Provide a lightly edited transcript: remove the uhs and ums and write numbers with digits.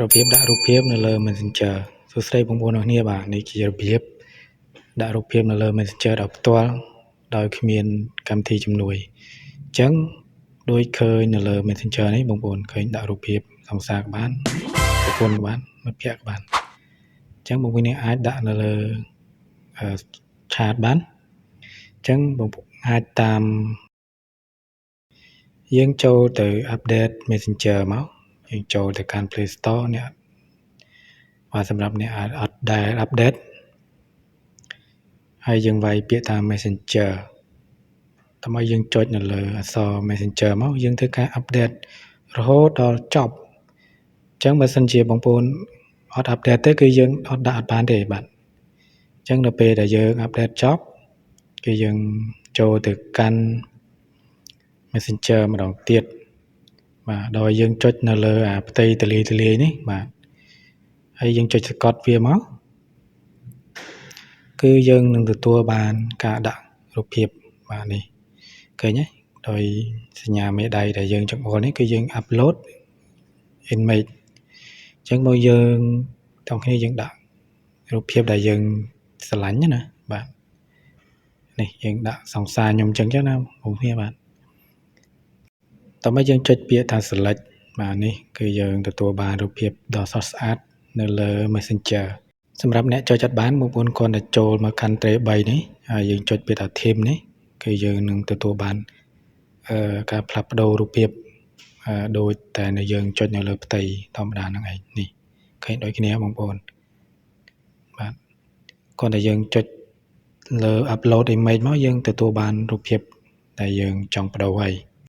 របៀបដាក់រូបភាពនៅលើ Messenger សួស្តីបងប្អូនអរគ្នាបាទនេះជារបៀបដាក់រូបភាពនៅលើ Messenger ដោយផ្ទាល់ដោយគ្មានកម្មវិធីជំនួយអញ្ចឹងដូចឃើញនៅលើ Messenger នេះបងប្អូនឃើញដាក់រូបភាពសង្សារក៏បានប្រពន្ធក៏បានមិត្តភ័ក្តិក៏បានអញ្ចឹងបងប្អូននេះអាចដាក់នៅលើchat បានអញ្ចឹងបងប្អូនអាចតាមយើងចូលទៅ update Messenger មកយើងចូលទៅកាន់ Play Store អ្នកបាទសម្រាប់អ្នកអត់ដែល update ហើយយើងវាយពាក្យថា Messenger ដើម្បីយើងចុចនៅលើអក្សរ Messenger មកយើងធ្វើការ update រហូតដល់ចប់អញ្ចឹងបើសិនជាបងប្អូនអត់ update ទេគឺយើងអត់ដាក់អត់បានទេបាទអញ្ចឹងដល់ពេលដែលយើង update ចប់គឺយើងចូលទៅកាន់ Messenger ម្ដងទៀតបាទដោយយើងចុចនៅលើអាផ្ទៃទលាយទលាយនេះបាទហើយយើងចុចសកត់វាមកគឺយើងនឹងទទួលបានការដាក់រូបភាពបាទនេះឃើញទេដោយសញ្ញាមេដៃដែលយើងចង្អុលនេះគឺយើង upload image អញ្ចឹងមកយើងទាំងគ្នាយើងដាក់រូបភាពដែលយើងស្រឡាញ់ណាបាទនេះយើងដាក់សង្សារខ្ញុំអញ្ចឹងចឹងណាបងប្អូនបាទតោះមកយើងចុចពាក្យថា select បាទនេះគឺយើងទទួលបានរូបភាពដ៏ស្រស់ស្អាតនៅលើ Messenger សម្រាប់អ្នកចូលចិត្តបានបងប្អូនគ្រាន់តែចូលមកកាន់ tray 3នេះហើយយើងចុចពាក្យថា theme នេះគឺយើងនឹងទទួលបានអឺការផ្លាស់ប្ដូររូបភាពដូចតែនៅយើងចុចនៅលើផ្ទៃធម្មតាហ្នឹងឯងនេះឃើញដូចគ្នាបងប្អូនបាទគ្រាន់តែយើងចុចលើ upload image មកយើងទទួលបានរូបភាពដែលយើងចង់ប្ដូរហើយ។